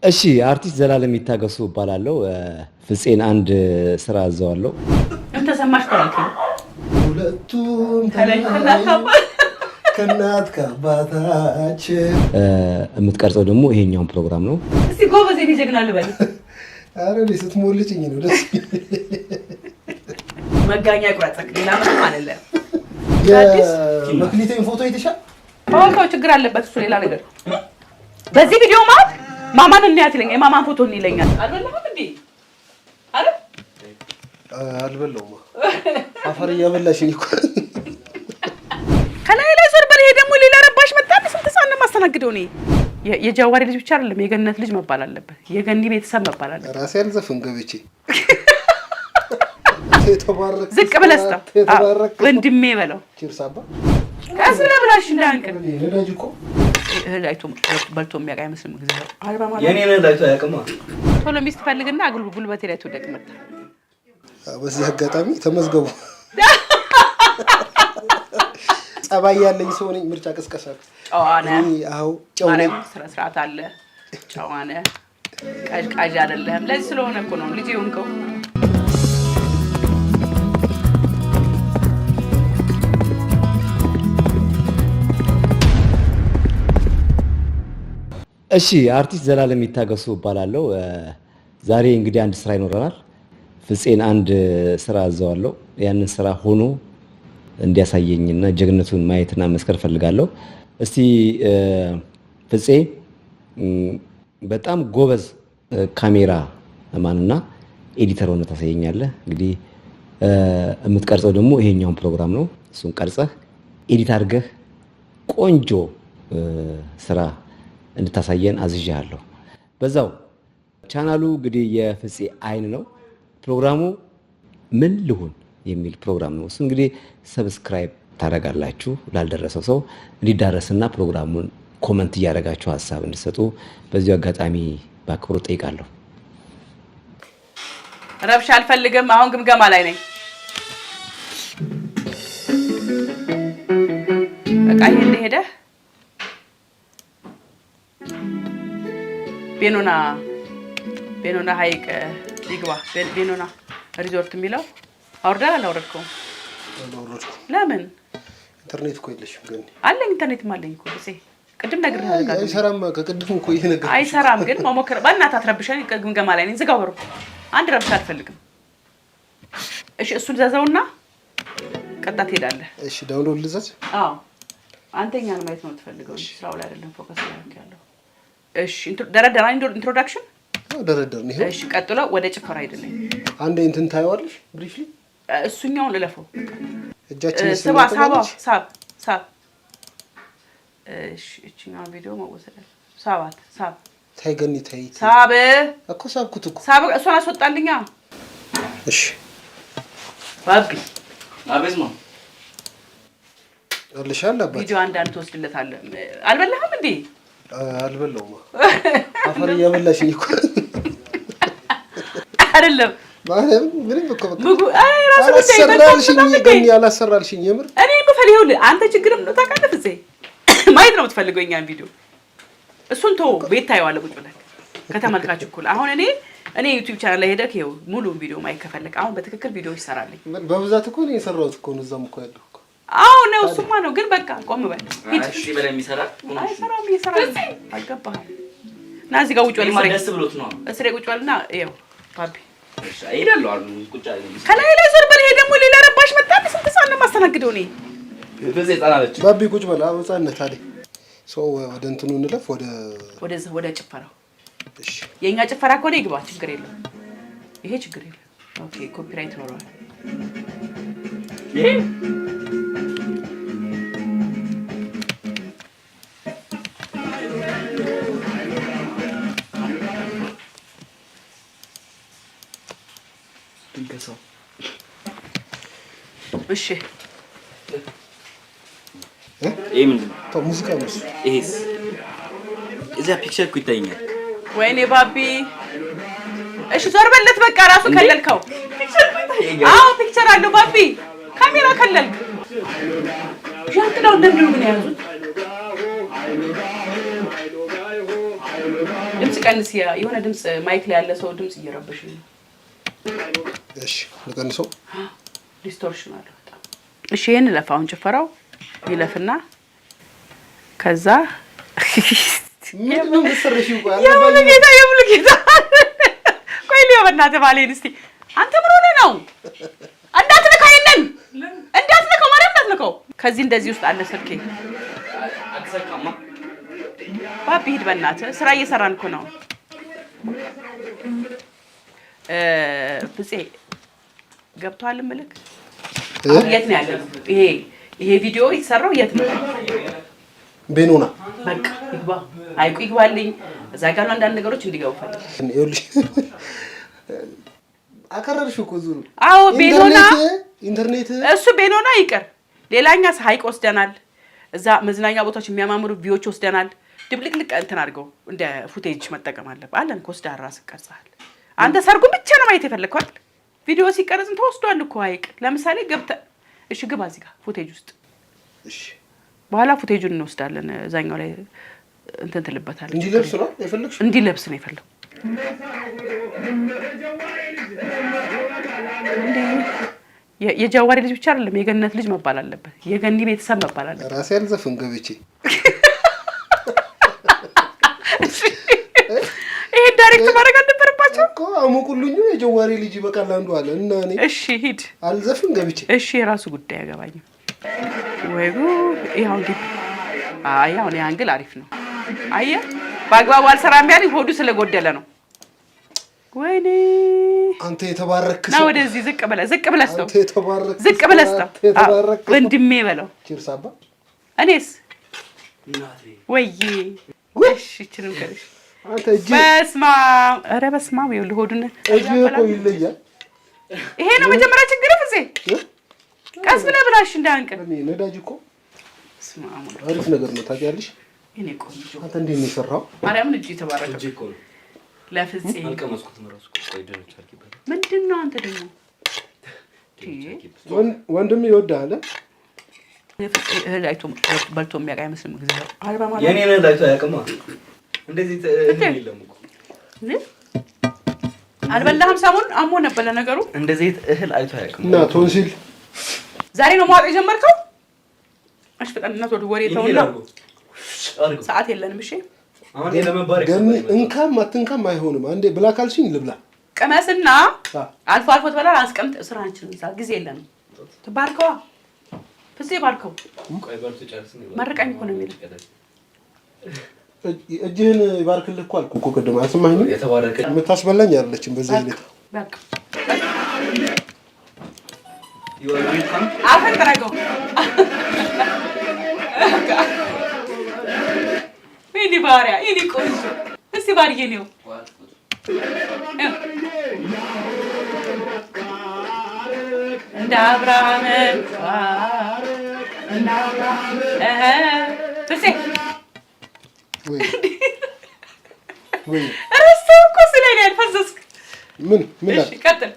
እሺ፣ አርቲስት ዘላለም ይታገሱ እባላለሁ። ፍፄን አንድ ስራ አዘዋለሁ። ምን ተሰማሽ? ኮራልከኝ። ሁለቱም ከላይ ከእናት ከአባት ከእናት ከአባታችን። የምትቀርጸው ደግሞ ይሄኛውን ፕሮግራም ነው። እስቲ ጎበዝ የኔ ጀግና ልበል። ኧረ እኔ ስትሞልጭኝ ነው ደስ መጋኛ ይቁረጥክ፣ ሌላ ምንም አይደለም። የመክሊቴን ፎቶ አይተሻል? ፓወርታው ችግር አለበት እሱ ሌላ ነገር። በዚህ ቪዲዮ ማለት ማማን እንያት ይለኛል፣ የማማን ፎቶ እንይ ይለኛል። አልበላህም እንዴ? አረ። አልበላውማ፣ አፈር እያበላሽኝ እኮ። ከላይ ላይ ዞር በል። ይሄ ደግሞ ሌላ ረባሽ መጣ። ስንት ሰው ነው የማስተናግደው እኔ? የጃዋሪ ልጅ ብቻ አይደለም የገነት ልጅ መባል አለበት። የገኒ ቤተሰብ መባል አለበት። ራሴ አልዘፍን ገብቼ የተባረክ ዝቅ ብለህ ስጠው። የተባረክ ወንድሜ በለው። Cheers አባ። ቀስ ብለህ ብላሽ እንዳንቅል። ነዳጅ እኮ። እህል አይቶ በልቶ የሚያውቅ አይመስልም። እግዚአብሔር አርባ ማለት የኔን እህል አይቶ አያውቅማ። ቶሎ ሚስት ፈልግና ጉልበቴ ላይ ትውደቅ መጣ። በዚህ አጋጣሚ ተመዝገቡ። ጸባይ ያለኝ ሰው ነኝ። ምርጫ ቅስቀሳ። ጨዋ ነህ። እኔ አዎ ጨው ነኝ። ማርያም ስነ ስርዓት አለ። ጨዋ ነህ። ቀዥቃዥ አይደለህም። ለዚህ ስለሆነ እኮ ነው ልጅ የሆንከው። እሺ፣ አርቲስት ዘላለም ይታገሱ እባላለሁ። ዛሬ እንግዲህ አንድ ስራ ይኖረናል። ፍፄን አንድ ስራ አዘዋለሁ። ያንን ስራ ሆኖ እንዲያሳየኝና ጀግነቱን ማየትና መስከር ፈልጋለሁ። እስቲ ፍፄ በጣም ጎበዝ ካሜራ ማንና editor ሆነ ታሳየኛለህ። እንግዲህ የምትቀርጸው ደግሞ ይሄኛውን ፕሮግራም ነው። እሱን ቀርጸህ edit አድርገህ ቆንጆ ስራ እንድታሳየን አዝዣለሁ። በዛው ቻናሉ እንግዲህ የፍፄ አይን ነው። ፕሮግራሙ ምን ልሁን የሚል ፕሮግራም ነው። እሱ እንግዲህ subscribe ታደርጋላችሁ፣ ላልደረሰው ሰው እንዲዳረስና ፕሮግራሙን comment እያደረጋችሁ ሀሳብ እንዲሰጡ በዚሁ አጋጣሚ በአክብሮት ጠይቃለሁ። ረብሻ አልፈልግም። አሁን ግምገማ ላይ ነኝ። በቃ ይሄ እንደሄደ ቤኖና ሀይቅ ይግባ። ቤኖና ሪዞርት የሚለው አውርደህ አላወረድከውም? አላወረድኩም። ለምን? ኢንተርኔት እኮ የለሽም ግን። አለኝ፣ ኢንተርኔትም አለኝ እኮ ብፄ፣ ቅድም ነግሬሃለሁ። አይሰራም። ከቅድሙ እኮ እየነገርኩሽ። አይሰራም ግን መሞከር። በእናትህ አትረብሸኝ። ግምገማ ላይ ነኝ። ዝጋው በሩ። አንድ ረብሻ አልፈልግም። እሺ እሱን ዘዘውና ቀጣ ትሄዳለህ። እሺ download ልዘዝ። አዎ፣ አንተ እኛን ማየት ነው የምትፈልገው እንጂ ስራው ላይ አይደለም focus ያደረክ ያለው። እሺ ደረደራ introduction። አዎ ደረደርን። ይኸው። እሺ ቀጥሎ ወደ ጭፈራ አይደለም። አንዴ እንትን ታየዋለሽ briefly። እሱኛውን እለፈው። እጃችን ስባ ሳባ ሳብ ሳብ። እሺ እቺኛውን ቪዲዮ መወሰድ አለ። ሳባት ሳብ። ታይ ገኒ ታይ። ሳብ። እኮ ሳብኩት እኮ። ሳብ፣ እሷን አስወጣልኛ። እሺ። ባቢ። አቤት ማ። አልሻል አባት። ቪዲዮ አንዳንድ ትወስድለታለህ። አልበላህም እንዴ? አልበላውማ፣ አፈር እያበላሽኝ እኮ። አይደለም። ማርያም ምንም እኮ በቃ ምግቡ አይ ራሱ ጉዳይ። አላሰራልሽኝ። በጣም ገኒ አላሰራልሽኝ የምር። እኔ የምፈልገው ይኸውልህ፣ አንተ ችግርም ነው ታውቃለህ፣ ፍፄ ማየት ነው የምትፈልገው የእኛን ቪዲዮ። እሱን ተወው፣ ቤት ታየዋለህ ቁጭ ብለህ ከተመልካች እኩል። አሁን እኔ YouTube channel ላይ ሄደህ ይኸው ሙሉውን ቪዲዮ ማየት ከፈለክ አሁን በትክክል ቪዲዮ ይሰራልኝ። በብዛት እኮ እኔ የሰራሁት እኮ ነው፣ እዛም እኮ ያለው እኮ። አዎ ነው፣ እሱማ ነው። ግን በቃ ቆም በል ሂድ። እሺ በላይ የሚሰራ አይሰራም፣ እየሰራ አልገባህም። እና እዚህ ጋር ቁጭ በል እስሬ። ደስ ብሎት ነው። እስሬ ቁጭ በልና ይኸው ባቢ። እሺ እሄዳለሁ አሉ ቁጭ አለ። ከላይ ላይ ዞር በል። ይሄ ደግሞ ሌላ ረባሽ መጣ። ስንት ሰው ነው የማስተናግደው እኔ? በዚህ ህፃን አለች። ባቢ ቁጭ በል። አዎ ህፃን አለ። ሰው ወደ እንትኑ እንለፍ ወደ ወደዚህ ወደ ጭፈራው። እሺ። የኛ ጭፈራ ከሆነ ይግባ፣ ችግር የለም። ይሄ ችግር የለም። Okay copyright ኖረዋል። ይሄ ድንገሰው። እሺ። ይሄ ምንድን ነው? ተው ሙዚቃ ነው እሱ። ይሄስ እዚያ picture እኮ ይታየኛል። ወይኔ ባቢ። እሺ ዞር በለት በቃ ራሱ ከለልከው። አዎ picture አለው ባቢ። ካሜራ ከለልክ። ዣንጥላው እንደምንድን ነው ግን የያዙት? ድምጽ ቀንስ። የሆነ ድምፅ mic ላይ ያለ ሰው ድምፅ እየረበሽ ነው። እሺ ልቀንሰው። Distortion አለ በጣም። እሺ ይሄን እለፍ። አሁን ጭፈራው ይለፍና ከዛ ምንድን ነው የምትሰርሺው? ቆይ የሙሉ አልገባኝም። ጌታ፣ የሙሉ ጌታ፣ ቆይ ሊዮ፣ በእናትህ ባሌን እስቲ። አንተ ምን ሆነህ ነው? እንዳትነካው፣ ይሄንን እንዳትነካው፣ ማርያም እንዳትነካው። ከዚህ እንደዚህ ውስጥ አለ ስልኬ። አትሰካማ። ባቢ ሂድ በእናትህ፣ ስራ እየሰራን እኮ ነው። ፍፄ ገብቶሃል ምልክ? አሁን የት ነው ያለነው? ይሄ ቪዲዮ የተሰራው የት ነው? ቤኖና። በቃ ይግባ፣ አይቁ ይግባልኝ። እዛ ጋር አንዳንድ ነገሮች እንዲገቡ ፈልግ። ይኸውልሽ አከረርሽው እኮ ዙሩ። አዎ ቤኖና። ኢንተርኔት። እሱ ቤኖና ይቅር። ሌላኛ ሀይቅ ወስደናል። እዛ መዝናኛ ቦታዎች የሚያማምሩ view ዎች ወስደናል። ድብልቅልቅ እንትን አድርገው እንደ footage መጠቀም አለብህ። አለን እኮ ወስደሃል፣ ራስህ ቀርጸሃል። አንተ ሰርጉን ብቻ ነው ማየት የፈለግከው አይደል? ቪዲዮ ሲቀረጽም ተወስዷል እኮ ሀይቅ። ለምሳሌ ገብተህ፣ እሺ ግባ እዚህ ጋር footage ውስጥ። እሺ። በኋላ footage ኡን እንወስዳለን። እዛኛው ላይ እንትን ትልበታለህ። እንዲለብስ ነው የፈለግሽው? እንዲለብስ ነው የፈለግኩት። የጀዋሪ ልጅ ብቻ አይደለም፣ የገነት ልጅ መባል አለበት። የገኒ ቤተሰብ መባል አለበት። ራሴ አልዘፍን ገብቼ። ይሄን direct ማድረግ አልነበረባቸው እኮ። አሞቁልኙ የጀዋሪ ልጅ ይበቃል አንዱ አለ እና እኔ እሺ ሂድ። አልዘፍን ገብቼ። እሺ የራሱ ጉዳይ፣ አያገባኝም። ወይ ጉድ! ይኸው እንግዲህ፣ አይ አሁን ያ angle አሪፍ ነው። አየህ በአግባቡ አልሰራም ያለኝ ሆዱ ስለጎደለ ነው። ወይኔ! አንተ የተባረክ ና ሰው። ወደዚህ ዝቅ ብለህ፣ ዝቅ ብለህ ስተው። አንተ የተባረክ ዝቅ ብለህ ስተው። አንተ የተባረክ ሰው። ወንድሜ በለው። Cheers አባ። እኔስ ወይዬ፣ እሺ ይችንም ከልሽ። አንተ እጅ በስመ አብ፣ ኧረ በስመ አብ! ይኸውልህ ሆዱን እጅ እኮ ይለያል። ይሄ ነው መጀመሪያ ችግር። ፍፄ ቀስ ብለህ ብላሽ እንዳያንቅህ። እኔ ነዳጅ እኮ በስመ አብ ወልድ። አሪፍ ነገር ነው ታውቂያለሽ። የኔ ቆንጆ። አንተ እንዴት ነው የሰራው? ማርያምን እጅ የተባረከ። እጄ እኮ ነው። ለፍፄ። አልቀመስኩትም እራሱ እኮ። ቆይ ድንች አድርጊበት። ምንድን ነው አንተ ደግሞ? ድንች አድርጊበት። ወንድም ይወድሃል። የፍፄ እህል አይቶ በልቶ የሚያውቅ አይመስልም። እግዚአብሔር አርባ ማለት የኔን እህል አይቶ አያውቅማ። እንደዚህ እህል የለም እኮ። እንዴ? አልበላህም? ሰሞኑን አሞ ነበር ለነገሩ። እንደዚህ እህል አይቶ አያውቅም። እና ቶንሲል። ዛሬ ነው መዋጥ የጀመርከው? እሺ ፍጠንነት ወደ ወሬ ተውና አድርጎ አድርጎ። ሰዓት የለንም። እሺ። አሁን ለመባረክ ገኒ እንካም አትንካም አይሆንም። አንዴ ብላ ካልሽኝ ልብላ። ቅመስና አልፎ አልፎ ትበላለህ። አስቀምጥ። ስራችን እዛ ጊዜ የለንም። ትባርከዋ ፍፄ፣ ባርከው። ቆይ በልቶ ጨርስ። መርቀኝ እኮ ነው የሚለው። እጅህን ይባርክልህ እኮ አልኩህ እኮ ቅድም፣ አልሰማኸኝም? የተባረከ የምታስበላኝ አይደለችም በዚህ ሁኔታ። በቃ። You are welcome. አፈን ጥረገው። የኔ ባሪያ፣ የኔ ቆንጆ፣ እስቲ ባርዬ ነው። እንደ አብርሃም፣ እንደ አብርሃም ፍፄ። ወይ ወይ! ረሳሁ እኮ ስለኔ ያልፈዘዝክ። ምን ምን? እሺ ቀጥል።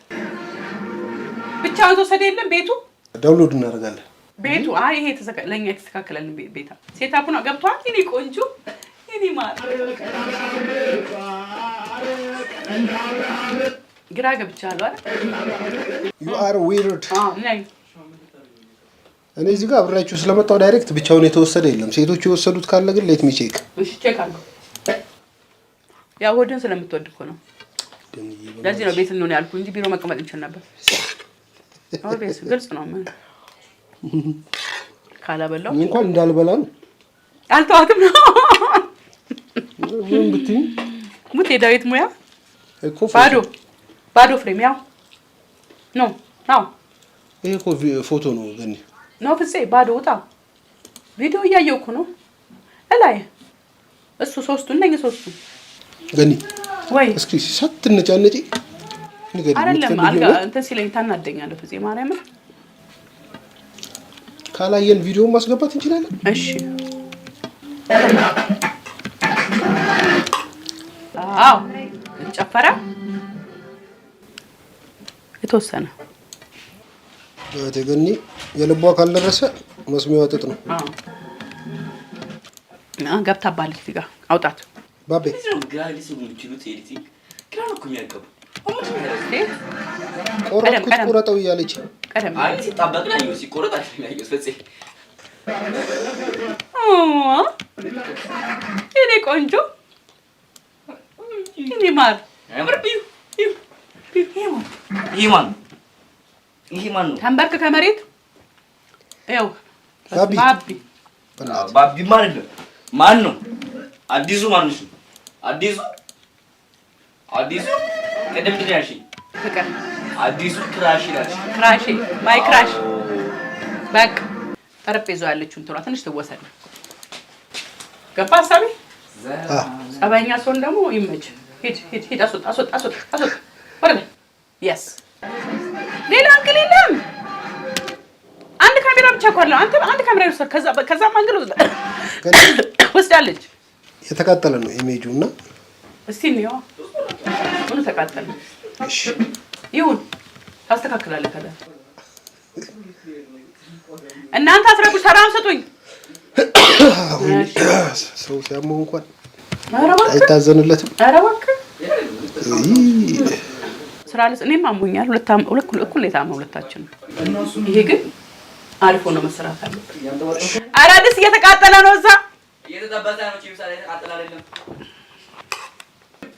ብቻውን የተወሰደ የለም ቤቱ። Download እናደርጋለን። ቤቱ አይ ይሄ ለእኛ የተስተካከለልን ቤታ setup ኡ ነው። ገብቷል። የኔ ቆንጆ፣ የኔ ማር፣ ግራ ገብቻለሁ አይደል? You are weird. አዎ ነኝ። እኔ እዚህ ጋር አብሬያችሁ ስለመጣሁ direct ብቻውን የተወሰደ የለም። ሴቶቹ የወሰዱት ካለ ግን let me check. እሺ check አድርገው። ያው ሆድን ስለምትወድ እኮ ነው። ለዚህ ነው ቤት እንሆን ያልኩ እንጂ ቢሮ መቀመጥ እንችል ነበር። Obvious ግልጽ ነው። ምን ካላበላው እንኳን እንዳልበላ ነው። አልተዋትም ነው። ምን ብትይኝ? ሙት የዳዊት ሙያ። እኮ። ባዶ ባዶ frame ያው no አዎ። ይሄ እኮ ፎቶ ነው ገኒ። No ፍፄ፣ ባዶ ውጣ። ቪዲዮ እያየሁ እኮ ነው እላይ እሱ ሶስቱ እነኝህ ሶስቱ። ገኒ። ወይ። እስኪ ሳትነጫነጪ ንገሪኝ። አይደለም። የምትፈልጊው አልጋ ነገር። እንትን ሲለኝ ታናደኛለህ ፍፄ ማርያምን። ካላየን ቪዲዮ ማስገባት እንችላለን። እሺ አዎ ጨፈረ የተወሰነ። እህቴ ገኒ የልቧ ካልደረሰ መስሚያዋ ጥጥ ነው። አዎ ገብታባለች እዚህ ጋር አውጣት። ባቤ እንዴት ነው ግራ ሊስቡ የሚችሉት? Editing ግራ ነው እኮ የሚያጋቡ። ቆረጥኩት ቀደም። ቁረጠው እያለች። ቀደም። አይ፣ ሲጣበቅ ነው ያየሁት፣ ሲቆረጥ አይደለም ያየሁት። ፍፄ። የኔ ቆንጆ፣ የኔ ማር። አያምርም? ይሄ ማን ነው? ይሄ ማን ነው? ተንበርክ ከመሬት ይኸው። ባቢ። ባቢ። በእናትህ። ባቢማ አይደለም። ማን ነው? አዲሱ ማን ነው? አዲሱ አዲሱ ቅድም ምንድን ነው ያልሽኝ? ፍቅር። አዲሱ crush ይላልሽ። Crush ኤ፣ my crush። በቃ ጠረጴዛው ያለችውን እንትኗ ትንሽ ትወሰድ። ገባ ሀሳቤ? ጸባይኛ ሰውን ደግሞ ይመች። ሂድ ሂድ ሂድ፣ አስወጣ አስወጣ አስወጣ አስወጣ፣ ወደ ላይ። Yes፣ ሌላ angle የለም። አንድ ካሜራ ብቻ እኮ አለ። አንተ አንድ ካሜራ ይወስዳል። ከዛም angle ወስዳለች። የተቃጠለ ነው ኢሜጁ እና እስቲ እንየዋ። ምኑ ተቃጠለ? እሺ። ይሁን፣ ታስተካክላለህ። ከዛ እናንተ አስረጉ፣ ሰላም ስጡኝ። ሰው ሲያመው እንኳን ኧረ እባክህ። አይታዘንለትም። ኧረ እባክህ። ይህ ስራ ልስ እኔም አሞኛል። እኩል ነው የታመመው ሁለታችን። ይሄ ግን አሪፍ ሆኖ መሰራት አለበት። ኧረ ድስት እየተቃጠለ ነው እዛ። እየተጠበሰ ነው። ቺፕስ ላይ የተቃጠለ አይደለም።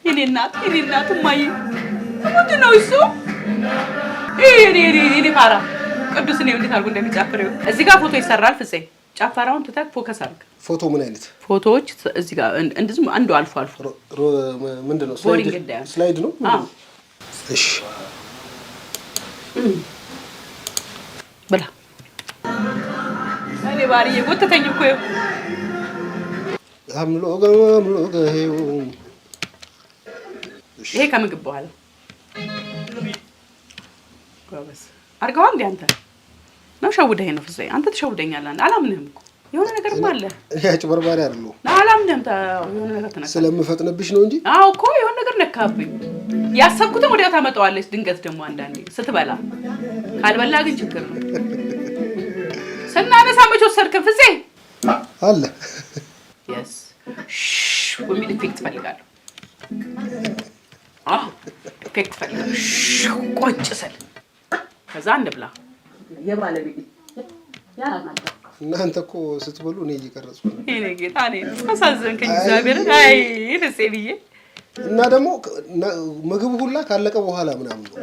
የኔ እናት፣ የኔ እናት፣ እማዬ፣ ምንድን ነው እሱ? ይሄ የኔ ፋራ ቅዱስ እኔ እንዴት አድርጎ እንደሚጨፍር ይኸው። እዚህ ጋር ፎቶ ይሰራል። ፍፄ፣ ጨፈራውን ትተህ focus አድርግ። ፎቶ ምን አይነት? ፎቶዎች እዚህ ጋር እንደዚሁ አንዱ አልፎ አልፎ። ምንድን ነው? Boring እንዳይሆን። Slide ነው? አዎ። እሺ። ብላ። እኔ ባርዬ ጎተተኝ እኮ ይኸው። አምሎገ አምሎገ ሄው። ይሄ ከምግብ በኋላ። ጎበዝ አድርገዋል። እንዴ አንተ ነው ሸውደኸኝ ነው ፍፄ። አንተ ትሸውደኛለህ። አላምንህም እኮ፣ የሆነ ነገርማ አለ። እኔ አጭበርባሪ አይደለሁም። አላምንህም። የሆነ ነገር ተነካ። ስለምፈጥንብሽ ነው እንጂ። አዎ እኮ፣ የሆነ ነገር ነካብኝ። ያሰብኩትን ወዲያው ታመጣዋለች። ድንገት ደግሞ አንዳንዴ ስትበላ፣ ካልበላ ግን ችግር ነው። ስናነሳ መች ወሰድክን ፍፄ? አለ። Yes የሚል effect እፈልጋለሁ። አዎ፣ effect እፈልጋለሁ። ቆጭ ስል ከዛ እንብላ። የባለቤት እናንተ እኮ ስትበሉ እኔ እየቀረጽኩ ነው። የኔ ጌታ፣ እኔ አሳዘንከኝ። እግዚአብሔርን አይ ፍፄ ብዬ። እና ደግሞ ምግቡ ሁላ ካለቀ በኋላ ምናምን ነው።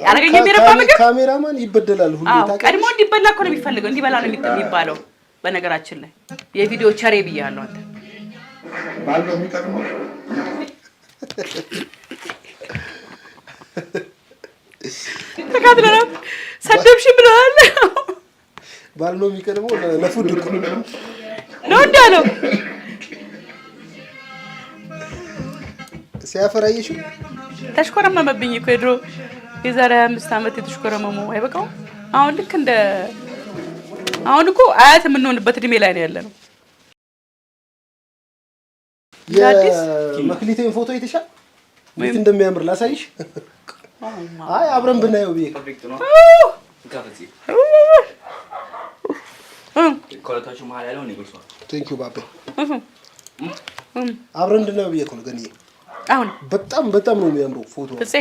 አላገኘም የረባ ምግብ። ካሜራማን ይበደላል ሁሌ። አዎ። ታውቂያለሽ? ቀድሞ እንዲበላ እኮ ነው የሚፈልገው፣ እንዲበላ ነው የሚባለው። በነገራችን ላይ የቪዲዮ ቸሬ ብያለሁ። አንተ ባል ነው የሚጠቅመው። ተካትለናል። ሰደብሽ ብለዋል። ባል ነው የሚቀድመው ለ food እኮ። ነው እንዳለው። ሲያፈራየሽው። ተሽኮረመመብኝ እኮ። የድሮ የዛሬ 25 ዓመት የተሽኮረመመው አይበቃውም። አሁን ልክ እንደ አሁን እኮ አያት የምንሆንበት እድሜ ላይ ነው ያለ ነው። አዲስ የመክሊቴን ፎቶ አይተሻል? እንዴት እንደሚያምር ላሳይሽ። አይ፣ አብረን ብናየው ብዬ። Perfect ነው። እንካ ፍፄ። ከሁለታችሁ መሀል ያለው እኔ ጎርሷል። Thank you ባቤ። አብረን እንድናየው ብዬ እኮ ነው ገንዬ። አሁን በጣም በጣም ነው የሚያምረው ፎቶ። ፍፄ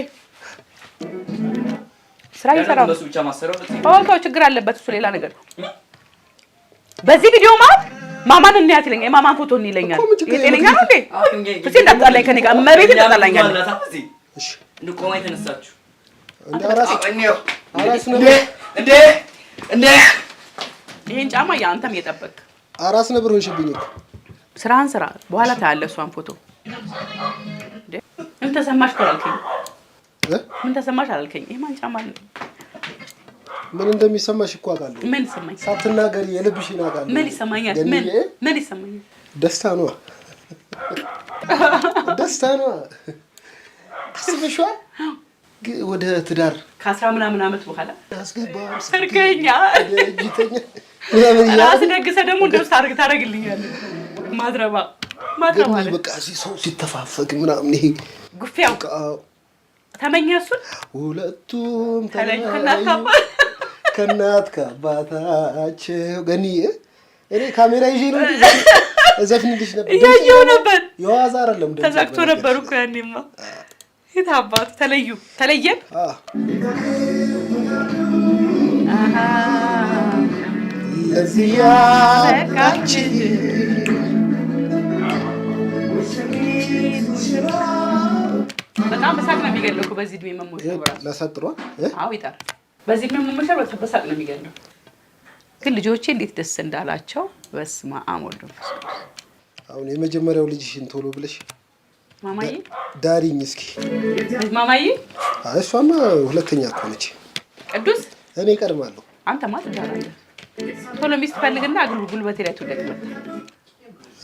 ስራ እየሰራ ነው። በሱ ብቻ ማሰረው ፍፄ። ተው፣ ችግር አለበት እሱ ሌላ ነገር ነው። በዚህ ቪዲዮ ማለት ማማን እንያት ይለኛል። የማማን ፎቶ እንይለኛል። እኮ ምን ችግር ይሄ ጤነኛ ነው እንዴ? ፍፄ እንዳትጣላኝ ከኔ ጋር፣ እመቤቴን እንዳትጣላኛለህ። እሺ። እንደ ቆማ የተነሳችሁ እንደ አራስ እንየው። አራስ እንዴ! ነብር። እንዴ! እንዴ! ይሄን ጫማ የአንተም እየጠበቅ አራስ ነብር ሆንሽብኝ እኮ። ስራህን ስራ፣ በኋላ ታያለህ እሷን ፎቶ። እንዴ፣ ምን ተሰማሽ እኮ አላልከኝ። እ? ምን ተሰማሽ አላልከኝ። ይሄ ማን ጫማ ነው? ምን እንደሚሰማሽ እኮ አውቃለሁ። ምን ይሰማኝ? ሳትናገሪ የልብሽን አውቃለሁ። ምን ይሰማኛል? ምን ገንዬ፣ ምን ይሰማኛል? ደስታ ነዋ፣ ደስታ ነዋ። አስበሽዋል? ግን ወደ ትዳር ከ10 ምናምን ዓመት በኋላ አስገባ ሰርገኛ ደጅተኛ ምናምን እያለ ራስ ደግሰህ ደግሞ እንደው ታደርግልኛለህ። ማትረባ ማትረባ ግን ነህ። በቃ እዚህ ሰው ሲተፋፈግ ምናምን ይሄ ጉፊያው በቃ ተመኘ እሱን። ሁለቱም ተለዩ ተለያዩ ከእናት ከአባት። ከእናት ከአባታቸው። ገኒዬ፣ እኔ ካሜራ ይዤ ነው እንጂ እዘፍንልሽ ነበር። እያየሁ ነበር። የዋዛ አይደለም ድምጼ። ተዘግቶ ነበር በነገርሽ እኮ ላይ። ያኔማ። የት አባቱ ተለዩ፣ ተለየን። አሃ። ለዚህ ያብቃችን። በጣም በሳቅ ነው የሚገለው እኮ በዚህ እድሜ መሞሸር እራሱ። ላሳጥሯ። አዎ ይጠር። በዚህ እድሜ መሞሸር በሳቅ ነው የሚገለው። ግን ልጆቼ እንዴት ደስ እንዳላቸው፣ በስመ አብ ወወልድ ወመንፈስ ቅዱስ። አሁን የመጀመሪያው ልጅሽን ቶሎ ብለሽ ማማዬ። ዳሪኝ እስኪ። ማማዬ። አይ እሷማ ሁለተኛ እኮ ነች። ቅዱስ። እኔ እቀድማለሁ። አንተማ ትዳራለህ። ቶሎ ሚስት ፈልግና እግሩ ጉልበቴ ላይ ትውደቅ መጣ።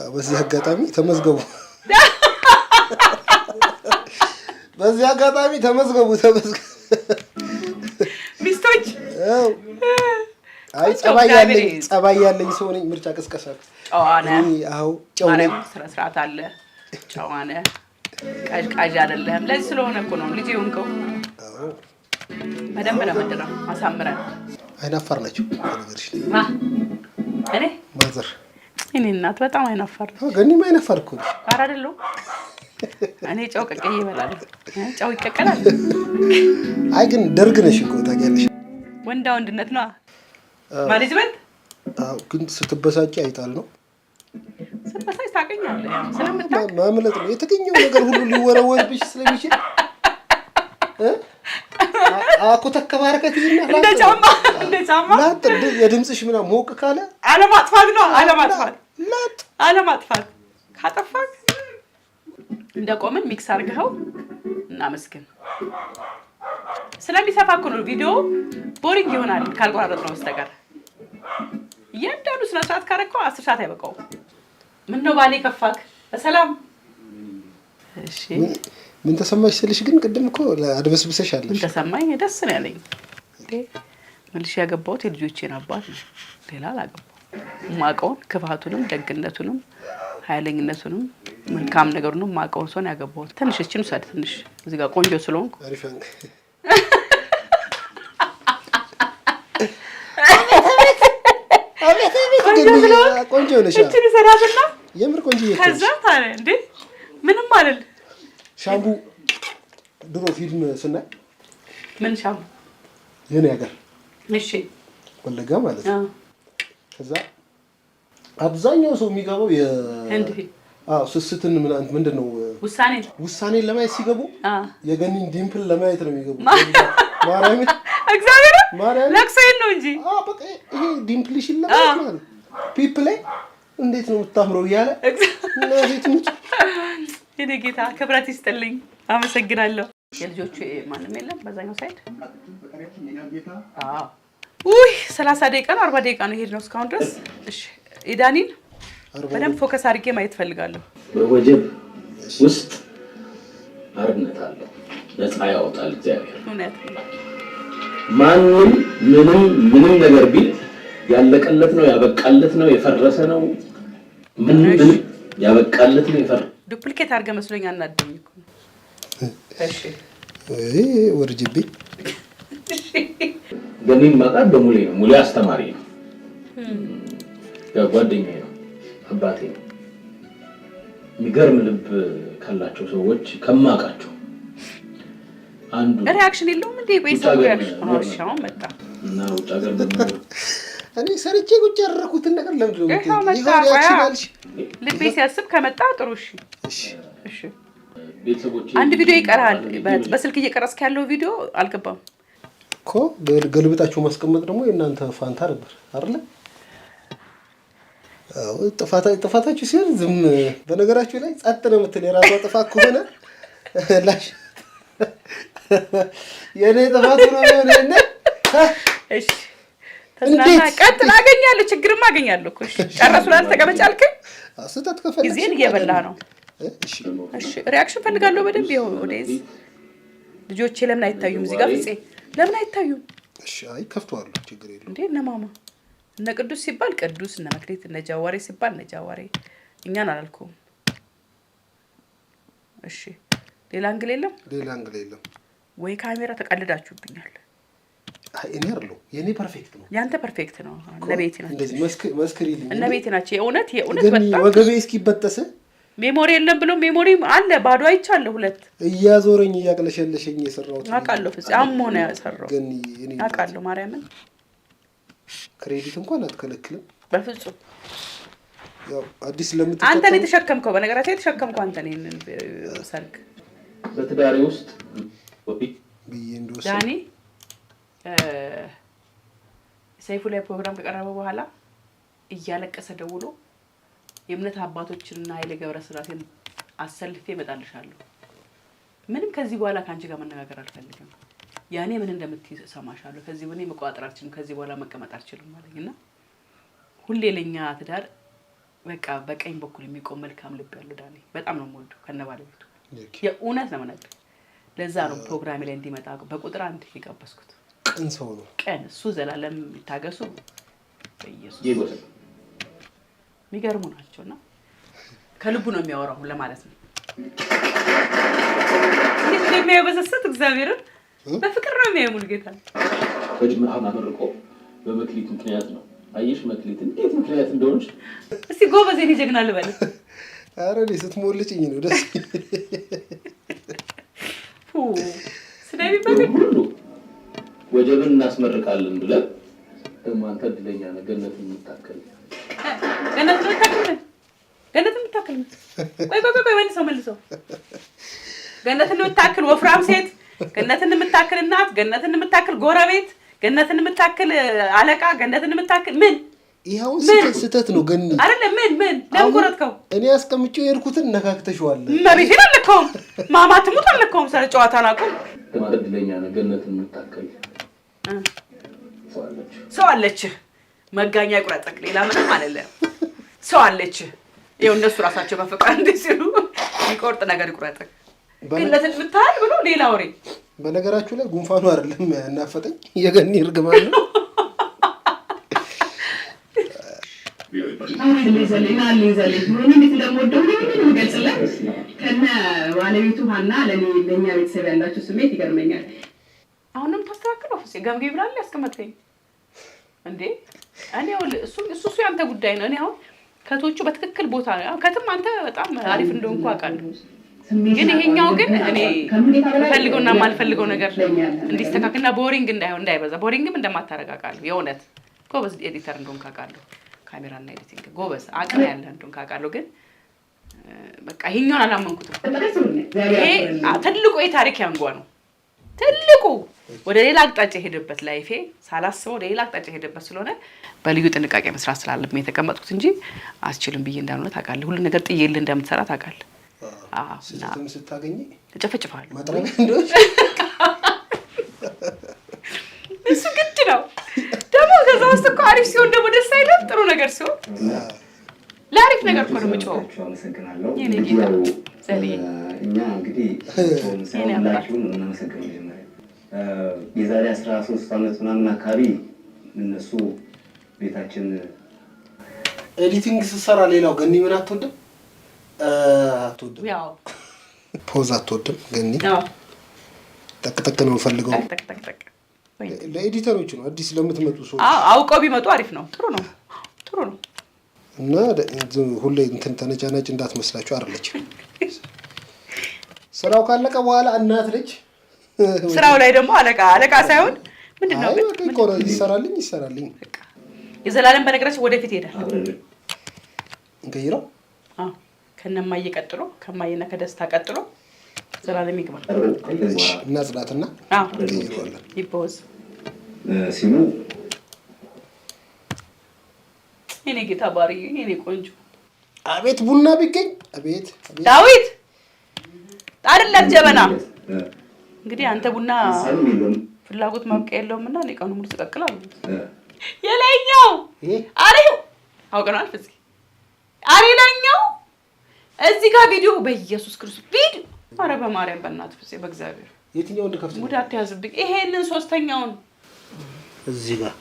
በዚህ አጋጣሚ ተመዝገቡ። በዚህ አጋጣሚ ተመዝገቡ፣ ተመዝገቡ። ሚስቶች። አዎ። አይ ቆንጆ ጸባይ እግዚአብሔር ያለኝ ጸባይ ያለኝ ሰው ነኝ። ምርጫ ቅስቀሳ። ጨዋ ነህ። እኔ አዎ ጨው ነኝ። ማርያም ስነ ስርዓት አለ። ጨዋ ነህ። ቀዥቃዥ አይደለህም። ለዚህ ስለሆነ እኮ ነው ልጅ የሆንከው። አዎ። በደንብ ነው የምድረው አሳምረን። አይናፋር ናቸው በነገርሽ ላይ። ማ? እኔ? Mother። እኔ እናት በጣም አይናፋር ነች። አዎ፣ ገኒም አይናፋር እኮ ነች። ኧረ አይደለሁም። እኔ ጨው ቀቅዬ እበላለሁ። ጨው ይቀቀላል። አይ ግን ደርግ ነሽ እኮ ታውቂያለሽ። ወንዳ ወንድነት ነዋ። Management። አዎ፣ ግን ስትበሳጭ አይጣል ነው። ስበሳጭ ታውቀኛለህ፣ ያው ስለምታውቅ። ማምለጥ ነው። የተገኘው ነገር ሁሉ ሊወረወርብሽ ስለሚችል እ? አኮተከባርከት ይና እንደ ጫማ እንደ ጫማ። ላጥ የድምፅሽ ምናምን ሞቅ ካለ አለማጥፋት ነው፣ አለማጥፋት። ላጥ። አለማጥፋት። ካጠፋክ እንደ ቆምን mix አድርገኸው እናመስግን። ስለሚሰፋ እኮ ነው ቪዲዮ boring ይሆናል ካልቆራረጥ ነው በስተቀር። እያንዳንዱ ስነ ስርዓት ካረግከው 10 ሰዓት አይበቃውም። ምነው ባሌ ከፋክ? በሰላም እሺ። ምን ተሰማሽ ስልሽ ግን ቅድም እኮ አድበስብሰሽ ምን አለሽ። ተሰማኝ? ደስ ነው ያለኝ። እንዴ መልሼ ያገባሁት የልጆቼን አባት ነው። ሌላ አላገባሁም። የማውቀውን ክፋቱንም፣ ደግነቱንም፣ ኃይለኝነቱንም፣ መልካም ነገሩንም የማውቀውን ሰው ነው ያገባሁት። ትንሽ እችን ውሰድ፣ ትንሽ እዚህ ጋር ቆንጆ ስለሆንኩ። አሪፍ። ቆንጆ ስለሆንኩ ቆንጆ ነሽ። እችን ውሰዳትና የምር ቆንጆ። ከዛ ታዲያ እንዴ ምንም አልል። ሻምቡ ድሮ ፊልም ስናይ ምን ሻምቡ? የኔ ሀገር ወለጋ ማለት ነው። ከዛ አብዛኛው ሰው የሚገባው ህንድ ፊልም። አዎ፣ ስስትን ምናምን ምንድን ነው ውሳኔ። ውሳኔን ለማየት ሲገቡ የገኒን dimple ለማየት ነው የሚገቡ። ማርያምን። እግዚአብሔር። ማርያምን። ለቅሶዬን ነው እንጂ። አዎ፣ በቃ ይሄ dimple ሽን ለማየት ማለት ነው። People ላይ እንዴት ነው የምታምረው እያለ እናቴ ትሙት። የኔ ጌታ ክብረት ይስጥልኝ፣ አመሰግናለሁ። የልጆቹ ማንም የለም በዛኛው side። አዎ። ውይ 30 ደቂቃ ነው 40 ደቂቃ ነው የሄድነው እስካሁን ድረስ። እሺ የዳኒን በደንብ focus አድርጌ ማየት ፈልጋለሁ። በወጀብ ውስጥ አርነት አለው። ነፃ ያወጣል እግዚአብሔር። እውነት። ማንም ምንም ምንም ነገር ቢል ያለቀለት ነው፣ ያበቃለት ነው፣ የፈረሰ ነው። ምንም ምንም ያበቃለት ነው የፈረሰ Duplicate አድርገህ መስሎኝ አናደኝ እኮ። እሺ። ይሄ ወርጅብኝ። ገኒን ማውቃት በሙሌ ነው። ሙሌ አስተማሪ ነው፣ ያው ጓደኛዬ ነው፣ አባቴ ነው። የሚገርም ልብ ካላቸው ሰዎች ከማውቃቸው አንዱ ነው። Reaction የለውም እንዴ? ቆይ ውጭ ሰው ሀገር reaction ኖር እሺ፣ አሁን መጣ። እና ውጭ ሀገር በምኖር እኔ ሰርቼ ቁጭ ያደረኩትን ነገር ለምንድን ነው ይኸው የምትይው? መጣ። ይኸው reaction ቆያ። አልሽ። ልቤ ሲያስብ ከመጣ ጥሩ። እሺ። እሺ። እሺ። ቤተሰቦቼ አንድ ቪዲዮ ይቀርሃል። በስልክ እየቀረጽክ ያለው ቪዲዮ አልገባም። እኮ ገልብጣችሁ ማስቀመጥ ደግሞ የእናንተ ፋንታ ነበር አይደለ? አዎ፣ ጥፋታችሁ ሲሆን ዝም። በነገራችሁ ላይ ጸጥ ነው የምትል የራሷ ጥፋት ከሆነ ላሽ የእኔ ጥፋት ነው ሆነ። እሺ ተዝናና። እንዴት? ቀጥል። አገኛለሁ፣ ችግርም አገኛለሁ እኮ። እሺ ጨረሱ ላል ተቀመጭ አልከኝ። ስህተት ከፈለግሽ ጊዜን እየበላህ ነው። እሺ። እሺ reaction ፈልጋለሁ በደንብ። ይኸው ወደዚህ ልጆቼ ለምን አይታዩም? እዚህ ጋር ፍፄ ለምን አይታዩም? እሺ፣ አይ ከፍተዋለሁ፣ ችግር የለውም። እንዴ እነ ማማ እነ ቅዱስ ሲባል ቅዱስ፣ እነ መክሌት እነ ጃዋሬ ሲባል እነ ጃዋሬ፣ እኛን አላልኩም። እሺ ሌላ angle የለም? ሌላ angle የለም። ወይ ካሜራ ተቀልዳችሁብኛል። አይ እኔ አይደለሁም፣ የኔ perfect ነው። ያንተ perfect ነው። እነ ቤቲ ናቸው። እንደዚህ መስክሪልኝ። እነ ቤቲ ናቸው። የእውነት የእውነት ገኒ በጣም ወገቤ እስኪበጠስ memory የለም ብሎ memory አለ፣ ባዶ አይቻለሁ። ሁለት እያዞረኝ እያቅለሸለሸኝ የሰራሁት አውቃለሁ። ፍፄ አሞ ነው ያሰራው። ገኒ እኔ አውቃለሁ። ማርያምን credit እንኳን አትከለክልም። በፍጹም። ያው አዲስ አንተ ነው ለምትከተሉ የተሸከምከው። በነገራችን ላይ የተሸከምከው አንተ ነው ይሄንን ሰርግ። በትዳሬ ውስጥ ብዬ እንደወሰድ ዳኒ ሰይፉ ላይ ፕሮግራም ከቀረበ በኋላ እያለቀሰ ደውሎ የእምነት አባቶችንና ኃይሌ ገብረስላሴን አሰልፌ እመጣልሻለሁ፣ ምንም ከዚህ በኋላ ከአንቺ ጋር መነጋገር አልፈልግም፣ ያኔ ምን እንደምትይ እሰማሻለሁ፣ ከዚህ እኔ መቆጣጠር አልችልም፣ ከዚህ በኋላ መቀመጥ አልችልም አለኝ። እና ሁሌ ለኛ ትዳር በቃ በቀኝ በኩል የሚቆም መልካም ልብ ያለው ዳኒ በጣም ነው የምወደው ከነ ባለቤቱ። የእውነት ነው የምነግርህ። ለዛ ነው ፕሮግራሜ ላይ እንዲመጣ በቁጥር አንድ የጋበዝኩት። ቅን ሰው ነው። ቀን እሱ ዘላለም ይታገሱ በኢየሱስ ይጎስ የሚገርሙ ናቸው። እና ከልቡ ነው የሚያወራው ለማለት ነው። እንዴት እንደሚያየው በሰሰት እግዚአብሔርን በፍቅር ነው የሚያየው ሙሉጌታ። በጅምር አሁን አመርቆ በመክሊት ምክንያት ነው። አየሽ መክሊት እንዴት ምክንያት እንደሆነች። እስቲ ጎበዝ የኔ ጀግና ልበል። ኧረ እኔ ስትሞልጭኝ ነው ደስ ፉ ስለሚበል ሁሉ ወጀብን እናስመርቃለን ብለን ደግሞ አንተ እድለኛ ነህ፣ ገነትን የምታከል ገነት የምታክል ምን? ገነት የምታክል ምን? ቆይ ቆይ ቆይ ቆይ፣ መልሰው መልሰው። ገነትን የምታክል ወፍራም ሴት፣ ገነትን የምታክል እናት፣ ገነትን የምታክል ጎረቤት፣ ገነትን የምታክል አለቃ፣ ገነትን የምታክል ምን? ይኸውን ምን? ስህተት ነው ገኒ። አይደለም ምን ምን ለምን ቆረጥከው? እኔ አስቀምጬው የሄድኩትን ነካክተሽዋል። እመቤቴን አልለካውም። ማማ ትሙት አልለካውም። ስለ ጨዋታ ናቁም። ደግሞ አንተ እድለኛ ነህ፣ ገነትን የምታክል ሰው አለች። ሰው አለችህ። መጋኛ ይቁረጥክ። ሌላ ምንም አይደለም። ሰው አለችህ። ይኸው እነሱ ራሳቸው በፍቅር እንዲህ ሲሉ የሚቆርጥ ነገር ይቁረጥክ። ገነትን የምታህል ብሎ ሌላ ወሬ። በነገራችሁ ላይ ጉንፋኑ አይደለም ያናፈጠኝ፣ የገኒ እርግማን ነው። እንዴት እንደምወደው ምንም ገልጽለት ከነ ባለቤቱ ሀና ለእኔ ለእኛ ቤተሰብ ያላቸው ስሜት ይገርመኛል። አሁንም ታስተካክለው ፍፄ ገምጌ ብላል ያስቀመጥከኝ እንዴ? እኔ ይኸውልህ እሱ እሱ እሱ ያንተ ጉዳይ ነው። እኔ አሁን cut ኦቹ በትክክል ቦታ cut ም አንተ በጣም አሪፍ እንደሆንኩ አውቃለሁ። ግን ይሄኛው ግን እኔ የምፈልገውና የማልፈልገው ነገር እንዲስተካከልና boring እንዳይሆን እንዳይበዛ፣ boring ም እንደማታረግ አውቃለሁ። የእውነት ጎበዝ editor እንደሆንክ አውቃለሁ። ካሜራና editing ጎበዝ አቅም ያለህ እንደሆንክ አውቃለሁ። ግን በቃ ይሄኛውን አላመንኩትም። ይሄ ትልቁ የታሪክ ያንጓ ነው። ትልቁ ወደ ሌላ አቅጣጫ የሄደበት life ኤ ሳላስበው ወደ ሌላ አቅጣጫ የሄደበት ስለሆነ በልዩ ጥንቃቄ መስራት ስላለብኝ የተቀመጥኩት እንጂ አስችልም ብዬ እንዳልሆነ ታውቃለህ። ሁሉ ነገር ጥዬልህ እንደምትሰራ ታውቃለህ። አዎ፣ እና ስህተትም ስታገኝ እጨፈጭፋለሁ። መጥረቢያ እንደሆንሽ እሱ ግድ ነው። ደግሞ ከዛ ውስጥ እኮ አሪፍ ሲሆን ደግሞ ደስ አይልም? ጥሩ ነገር ሲሆን ለአሪፍ ነገር እኮ ነው የምጮኸው። አመሰግናለሁ። የኔ እንግዲህ ጌታ ያው ዘልዬ። እኛ እንግዲህ ሰውን ሳይሆን የኔ አባት። ላኪውን ነው የምናመሰግነው። መጀመሪያ የዛሬ 13 ዓመት ምናምን አካባቢ እነሱ ቤታችን editing ስትሰራ ሌላው ገኒ ምን አትወድም? አትወድም፣ ያው pause አትወድም ገኒ። ያው ጠቅጠቅ ነው የምፈልገው። ጠቅ ጠቅ ጠቅ ወይ ለ editor ኦች ነው አዲስ ለምትመጡ ሰዎች። አዎ፣ አውቀው ቢመጡ አሪፍ ነው። ጥሩ ነው። ጥሩ ነው። እና ሁሌ እንትን ተነጫናጭ እንዳትመስላችሁ አይደለችም። ስራው ካለቀ በኋላ እናት ልጅ ስራው ላይ ደግሞ አለቃ አለቃ ሳይሆን ምንድን ነው አይ ግን በቃ ይሰራልኝ ይሰራልኝ። በቃ የዘላለም በነገራችን ወደፊት ይሄዳል። አብረን እንቀይረው። አዎ፣ ከነማዬ ቀጥሎ፣ ከማዬና ከደስታ ቀጥሎ ዘላለም ይግባ። እሺ፣ እናጽዳትና አዎ፣ እንቀይረዋለን። ይበወዝ። ሲሉ የኔ ጌታ ባሪ፣ የኔ ቆንጆ። አቤት ቡና ቢገኝ፣ አቤት አቤት። ዳዊት አይደለም ጀበና። እንግዲህ አንተ ቡና ሀሳብም የለውም። ፍላጎት ማብቂያ የለውም እና እኔ ቀኑን ሙሉ ስቀቅላለሁ። የላይኛው ይሄ አሬው አውቀነዋል። ፍፄ አሬ ላይኛው እዚህ ጋር ቪዲዮ በኢየሱስ ክርስቶስ ቪዲዮ። አረ በማርያም በእናትህ ፍፄ በእግዚአብሔር የትኛው እንድከፍት ነው? mood አትያዝብኝ። ይሄንን ሶስተኛውን እዚህ ጋር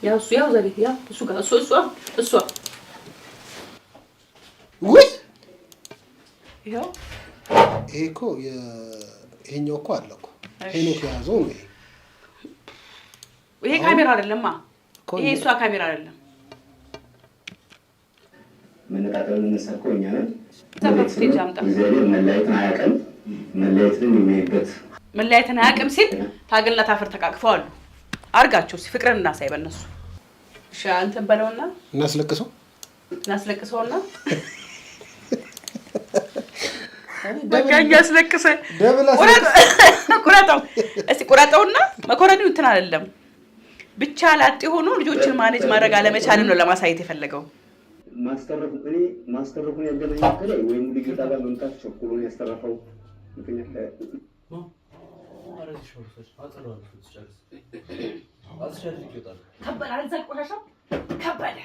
ያው እሱ ያው ዘሬ ያው እሱ ጋር እሱ እሱ እሱ ውይ ይኸው። ይሄ እኮ ይሄኛው እኮ አለ እኮ፣ ሄኖክ የያዘው ነው ይሄ። ይሄ ካሜራ አይደለማ። ይሄ እሷ ካሜራ አይደለም። መነጣጠልን የምንሰብከው እኛ ነን። Footage አምጣ። እግዚአብሔር መለያየትን አያውቅም። መለያየትን የሚያይበት መለያየትን አያውቅም ሲል ታገልና ታፍር ተቃቅፈው አሉ። አርጋቸው እስኪ ፍቅርን እናሳይ በእነሱ። እሺ አንተን በለውና እናስለቅሰው። እናስለቅሰውና በቃ እኛ አስለቅሰ Double። ቁረጠው እስኪ ቁረጠውና መኮረኒው እንትን አይደለም ብቻ ላጤ ሆኖ ልጆችን manage ማድረግ አለመቻልን ነው ለማሳየት የፈለገው። ማስተረፉ እኔ ማስተረፉን ያገናኘው ከላይ ወይ ሙሉጌታ ጋር መምጣት ቸኩሎ ነው ያስተረፈው። ምክንያት ከበደ አልዛ ቆሻሻው ከበደ።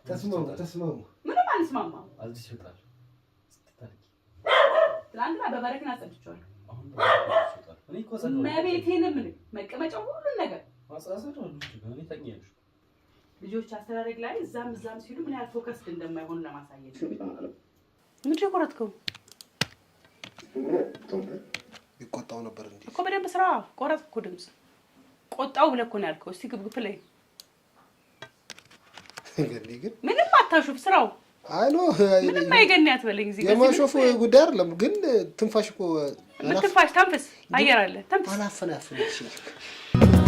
ተስማሙ ተስማሙ። ምንም አንስማማም። ትናንትና በበረኪና አጸድቼዋለሁ። መቤቴንም መቀመጫው ሁሉን ነገር ልጆች አስተዳደግ ላይ እዛም እዛም ሲሉ ምን ያህል focused እንደማይሆኑ ለማሳየት። ምንድን ነው የቆረጥከው? ይቆጣው ነበር እንዴ? እኮ በደንብ ስራ ቆረጥክ እኮ ድምፅ ቆጣው ብለህ እኮ ነው ያልከው። እስኪ ግብግብ ላይ ገኒ ግን ምንም አታሹፍ ስራው። አይ no። ምንም አይገኒ አትበለኝ። እዚህ ጋር የማሾፍ ጉዳይ አይደለም፣ ግን ትንፋሽ እኮ ምን ትንፋሽ? ተንፍስ፣ አየር አለ፣ ተንፍስ። አላፈናፍን ይችላል።